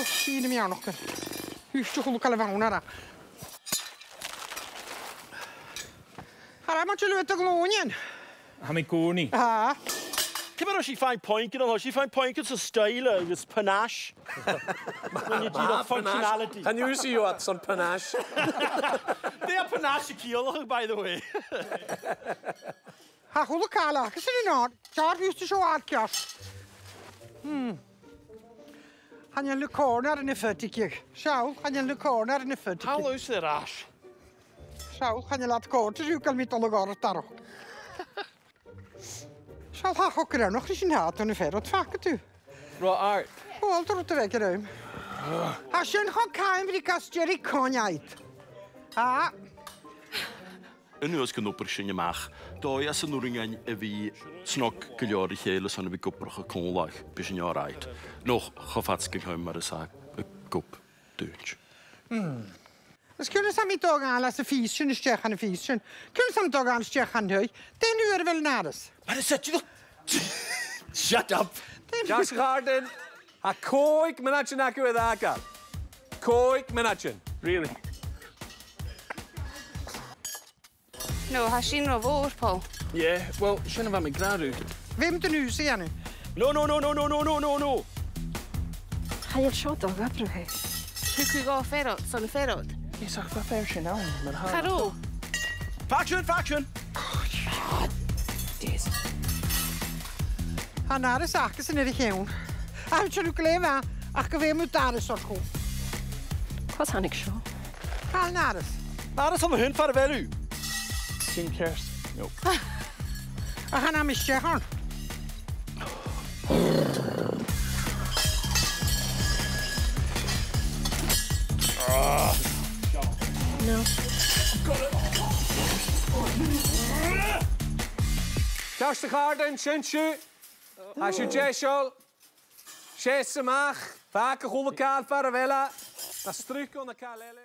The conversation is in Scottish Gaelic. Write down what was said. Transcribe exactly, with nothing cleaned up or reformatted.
Sin am mearachd. Thuit a h-uile càil a bh' ann oirre. Tha e math leam a bhith a' glùinean. Tha mi an-còmhnaidh. Ah. Ciamar a tha sibh a' faighinn puingean, a tha sibh a' faighinn puingean son style agus panache? When you do the functionality. Chan urrainn dhut son panache. Dè tha panache a' ciallachadh, by the way? Tha a h-uile càil aca sin an-àird. Dearbh, bhiodh tu seo àrd ceart. Hmm. Chan eil na còrnair na faighte. Seall, chan eil na còrnair na faighte. Thalla thusa air ais. Seall, chan eil iad còrdadh riut, gu bheil mi a' dol a dh'fhaighinn dhut. Seall, tha e cho greannach ris an t-àite a tha na fear ud, faic thu. Ro àrd. Ò, tha rud a' bhith gu rùm. Tha sin cho càimridh gus deireadh coin-oidhche. Tha. An uair sin gun obraich sinn a-mach, dòigh às an urrainn dhuinn a bhith snog gu leòr ri chèile son a bhith ag obrachadh còmhla, bidh sinn all right. No cho fad 's gun chùm mar as a gob dùint. Hmm. Is ciamar a tha mi a' dol a dhol às a' phìos sin a-steach dhan a' phìos sin? Ciamar a tha mi a' dol a dhol a-steach dhan taigh? Dè an uair a bheil an àras? Mar as eadar. Shut up! Dè an Josh Harden, tha còig mionaidean agaibh air fhàgail. Còig mionaidean. Really? No, tha sin ro mhòr, Paul. Yeah, well, sin a bha mi ag ràdh riut. Bheir mi dhut an aois a dhèanamh. No, no, no, no. Chan eil seo a' dol a dh'obrachadh. Thug thu dhomh fear ud, son am fear ud. Yes, ach bha fear sin ann, mar a tha. Cha robh. Faction, faction! Ah, jeez. Tha an àras aca san air a cheann. Ach, tha sin glè mhath, ach gu bheil mi dàrna sort cù. Cò thàinig seo? Càil an àras. An àras an-sin far a bheil thu? Sin ceart. No. Ach chan fhaigh mi a-steach ann. No. Ceart, a chàirdean, sin sibh. Tha sibh deiseil. Seas a-mach. Fàg a h-uile càil far a bheil e. Tha sruth gu na càil eile.